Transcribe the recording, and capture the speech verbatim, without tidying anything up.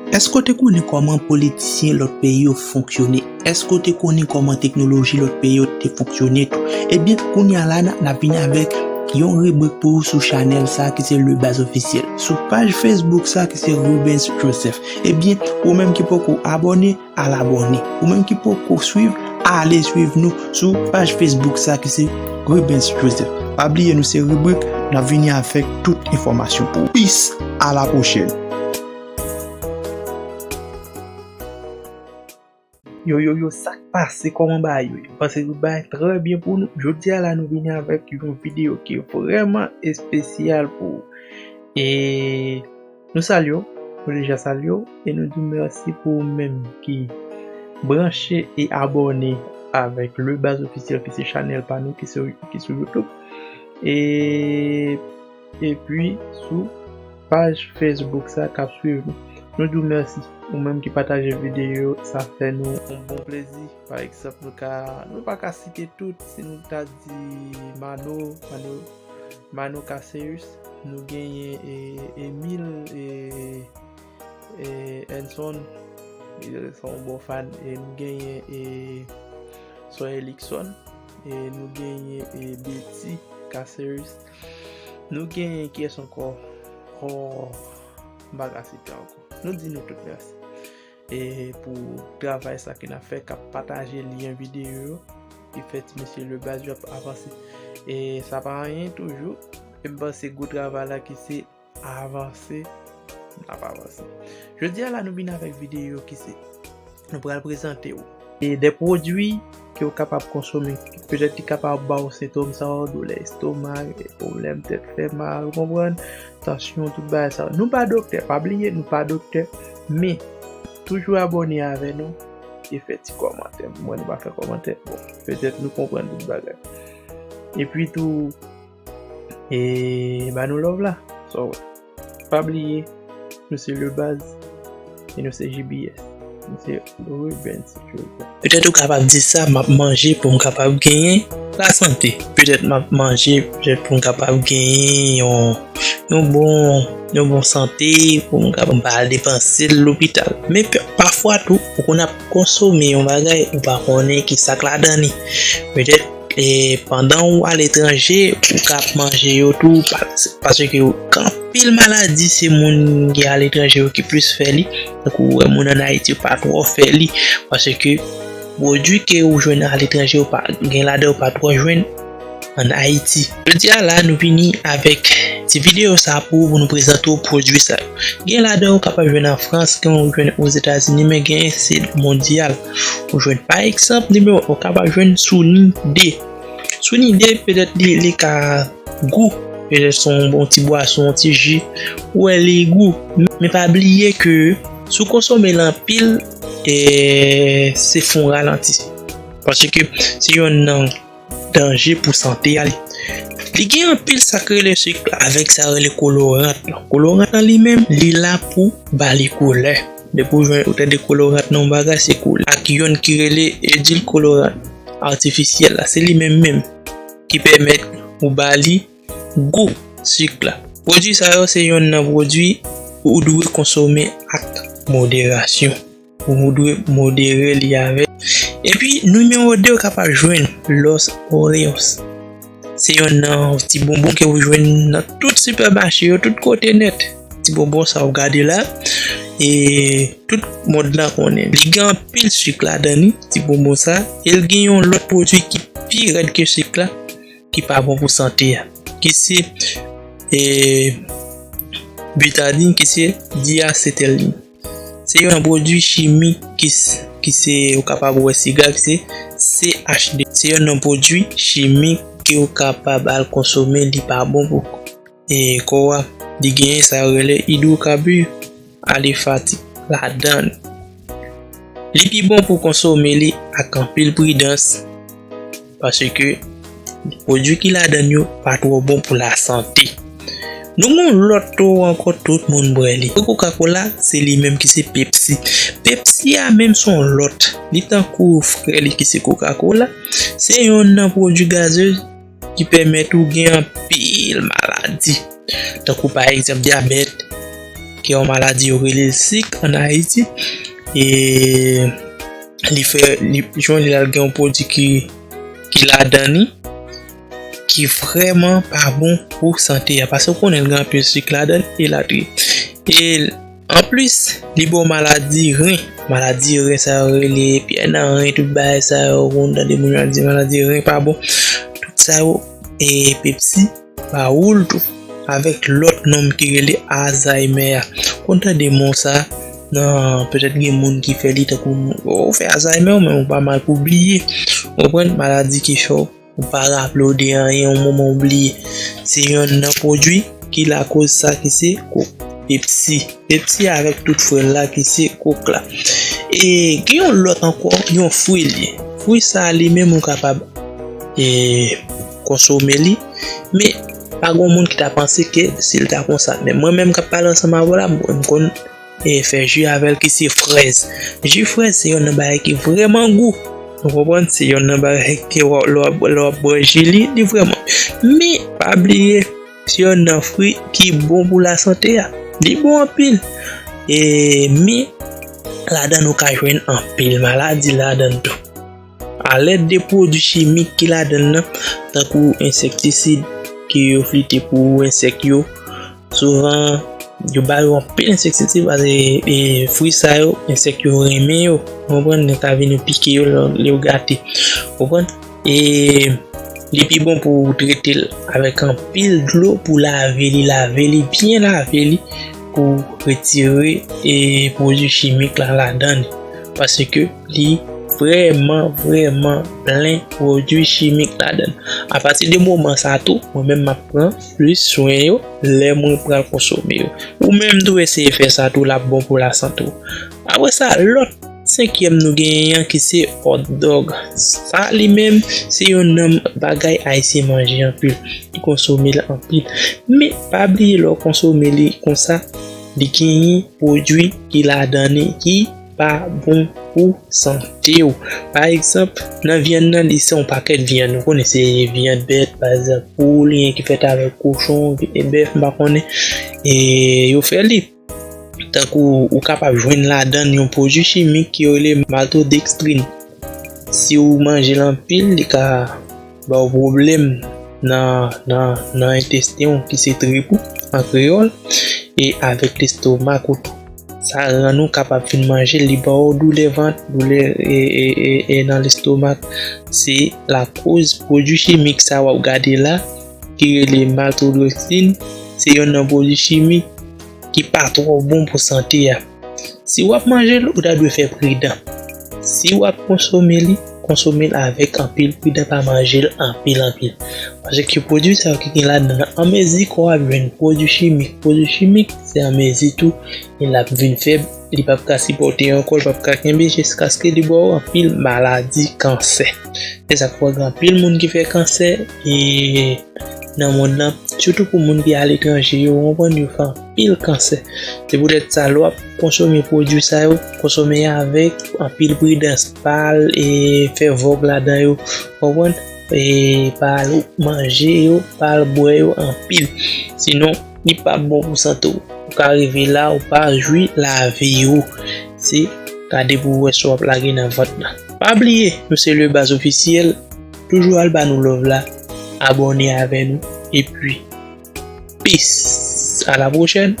Èske w te konnen kòman politisyen lòt peyi yo fonksyone? Èske w te konnen kòman teknoloji lòt peyi yo te fonksyone tou? Ebyen, kounye a la, n a, n ap vini avèk yon ribrik pou ou sou chanèl sa ki se Le Baz Officiel. Sou paj Facebook sa ki se Rubens Joseph. Ebyen, ou menm ki poko abòne, al abòne. Ou menm ki poko swiv, ale swiv nou sou paj Facebook sa ki se Rubens Joseph. Pa bliye nou se ribrik, n ap vini avèk tout enfòmasyon pou ou. Peace, à la prochaine. Yo, yo, yo, sa k pase, kòman bagay yo ye? M panse tout bagay trè byen pou nou. Jodi a la, nou vini avèk yon videyo ki vrèman espesyal pou ou. E nou salye w, nou deja salye w, e nou di w mèsi pou ou menm ki branche e abòne avèk Le Baz Officiel, ki se chanèl pa nou, ki se, ki sou YouTube. E, epi, sou paj Facebook sa k ap swiv nou. Nou di w mèsi. Ou menm ki pataje videyo, sa fè nou yon bon plezi. Pa egzanp, nou ka, nou pa ka site tout. Si nou ta di Mano, Mano, Mano Caceus, nou genyen, e, Emile, e, e, Enson, li se yon bon fan, e nou genyen, e, Sir Elikson, e nou genyen, e, Betty Caceus, nou genyen kiyès ankò? Oh, m pa ka site ankò. Nou di nou tout mèsi. E pou travay sa ke n ap fè, k ap pataje lyen videyo yo, ki fè ti mesye Le Baz yo ap avanse. E sa pa anyen toujou, e m panse gwo travay la ki se avanse, n ap avanse. Jodi a la, nou vin avèk videyo ki se, nou pral prezante w. E de pwodui ke w kapab konsome, petèt ki kapab ba w sentòm sa yo, doulè estomak, pwoblèm tèt fè mal, ou konprann, tansyon, tout bagay sa yo. Nou pa doktè, pa bliye, nou pa doktè, men toujou abòne avè nou e fè ti kòmantè. Mwen, nou pa fè kòmantè, bon, petèt nou konprann tout bagay. Epi tou, e ba nou love la. So, pa bliye, nou se Le Baz e nou se J B S. Nou se Rubens Joseph. Petèt ou kapab di sa, m ap manje pou m kapab genyen lasante. Petèt m ap manje, petèt pou m kapab genyen yon, yon bon, yon bon sante, pou m kapab pa al depanse l lopital. Men p-, pafwa tou, ou konn ap konsome yon bagay, ou pa konnen ki sa k ladan li. Petèt e pandan ou aletranje, ou ka ap manje yo tou, pa-, paske gen anpil maladi se moun ki aletranje yo ki plis fè li. Tankou ou wè moun ann Ayiti yo pa twò fè li, paske pwodui ke ou jwenn aletranje yo pa gen ladan yo pa twò jwenn ann Ayiti. Jodi a la, nou vini avèk ti videyo sa pou, pou nou prezante w pwodui sa yo. Gen ladan yo kapab jwenn an Frans, gen ou jwenn Ozetazini, men gen se mondyal. Ou jwenn, pa egzanp, nimewo, ou kapab jwenn Souni de. Souni de, petèt li, li ka gou. Petèt se yon bon ti bwason, yon ti ji. Ou wè li gou. Men pa bliye ke si w konsome l anpil, e, se fè w ralanti. Paske se yonn nan danje pou sante a li. Li gen anpil sa k rele sik avèk sa rele kolorant lan. Kolorant lan li menm, li la pou ba li koulè. Depi w jwenn ou tande kolorant nan yon bagay, se koulè. Ak yonn ki rele edilkoran atifisyèl la, se li menm menm ki pèmèt ou ba li gou sik la. Pwodui sa yo se yonn nan pwodui ou dwe konsome ak moderasyon. Ou dwe modere li avèk. Epi, nimewo de, ou kapab jwenn Los Oreos. Se yonn nan ti bonbon ke ou jwenn nan tout sipèmache yo, tout kote nèt. Ti bonbon sa ou gade la, e tout mond lan konnen. Li gen anpil sik ladan li, ti bonbon sa, e l gen yon lòt pwodui ki pi rèd ke sik la, ki pa bon pou sante a, ki se, e, betadin, ki se diasetil. Se yon pwodui chimik ki s-, ki se, ou kapab wè siga, ki se C H D. Se yon nan pwodui chimik ke ou kapab al konsome, li pa bon pou, e, kò a. Li genyen sa yo rele idwokabir alifatik ladan li. Li pi bon pou konsome li ak anpil pridans, paske pwodui ki ladan yo pa twò bon pou lasante. Nou gen yon lòt tou ankò, tout moun bwè li. Coca-Cola, se li menm ki se Pepsi. Pepsi a menm se yon lòt. Li tankou frè li ki se Coca-Cola. Se yonn nan pwodui gazez ki pèmèt ou gen anpil maladi. Tankou pa egzanp dyabèt, ki yon maladi yo rele l sik ann Ayiti. E li fè, li, jwenn li al gen yon pwodui ki, ki ladan li, ki vrèman pa bon pou sante a, paske w konnen l gen anpil sik ladan l, elatriye. E anplis, li ba w maladi ren. Maladi ren sa yo rele pyè nan ren, tout bagay sa yo, ou konn tande moun yo ap di maladi ren pa bon. Tout sa yo, e Pepsi ba ou l tou, avèk lòt nonm ki rele Alzheimer a. Ou konn tande mo sa, nan, petèt gen moun ki fè li tankou, ou fè Alzheimer, ou menm ou pa mal pou bliye. Ou konprann? Maladi ki fè w ou pa raple w de anyen, yon moman ou bliye. Se yonn nan pwodui ki lakoz sa ki se ko-, Pepsi. Pepsi avèk tout frè l la ki se kok la. E gen yon lòt ankò, yon fwi li ye. Fwi sa li menm ou kapab, e, konsome li, men pa gen moun ki ta panse ke si l ta konsa. Men mwen menm k ap pale ansanm avè w la, mwen m konn e fè ji avè l ki se frèz. Ji frèz se yonn nan bagay ki vrèman gou. Ou konprann? Se yonn nan bagay ke w, lè w ap, lè w ap bwè ji li, li vrèman. Men, pa bliye, se yonn nan fwi ki bon pou lasante a. Li bon anpil. E, men, ladan nou ka jwenn anpil maladi ladan tou. Alèd de pwodui chimik ki ladan l nan, tankou ensektisid ke yo flite pou ensèk yo, souvan, yo ba yo anpil ensektisid, paske, e, fwi sa yo, ensèk yo renmen yo. Ou konprann? Yo ka vin yo pike yo lè, lè yo gate. Ou konprann? E li pi bon pou w trete l avèk anpil dlo, pou lave li, lave li, byen lave li, pou retire, e, pwodui chimik la ladan li. Paske li vrèman, vrèman plen pwodui chimik ladan l. Apati de moman sa tou, mwen menm m ap pran plis swen yo lè mwen pral konsome yo. Ou menm tou eseye fè sa tou, l ap bon pou lasante w. Apre sa, lòt senkyèm nou genyen an ki se hot dog. Sa li menm, se yonn nan bagay ayisyen manje anpil. Li konsome l anpil. Men, pa bliye lè w konsome li konsa, li genyen pwodui ki ladan li ki pa bon pou sante w. Pa egzanp, nan vyann nan, li se yon pakèt vyann. Ou konnen se vyann bèt, pa egzanp, poul, gen ki fèt avèk kochon, gen bèf, m pa konnen. E yo fè li. Tankou ou kapab jwenn ladan l yon pwodui chimik ki rele maltodextrin. Si w manje l anpil, li ka ba w pwoblèm nan, nan, nan entesten w, ki se trip ou an kreyòl, e avèk lestomak ou tou. Sa rann ou kapab fin manje l, li ba w doulè vant, doulè, e, e, e, e nan lestomak. Se lakoz pwodui chimik sa w ap gade la, ki rele maltodextrin, se yonn nan pwodui chimik ki pa twò bon pou sante a. Si w ap manje l, ou ta dwe fè pridan. Si w ap konsome li, konsome l avèk anpil pridan, pa manje l anpil, anpil. Paske pwodui sa yo ki gen ladan l, anmezi kò w ap jwenn pwodui chimik, pwodui chimik, se anmezi tou, e l ap vin fèb, li p ap ka sipòte ankò, li p ap ka kenbe jiskaske li ba w anpil maladi kansè. Se sa k fè gen anpil moun ki fè kansè, e nan mond lan, sitou pou moun ki aletranje yo, ou konprann, yo fè anpil kansè. Se poutèt sa, lè w ap konsome pwodui sa yo, konsome avèk anpil pridans, pa al, e, fè vòg ladan yo, ou konprann, e, pa al manje yo, pa al bwè yo anpil. Sinon, li p ap bon pou sante w. Ou ka rive la, ou pa jwi lavi ou. Se gade pou w wè sa w ap lage nan vant lan. Pa bliye, nou se Le Baz Officiel. Toujou al ba nou love la, abòne avè nou, epi peace. À la prochaine.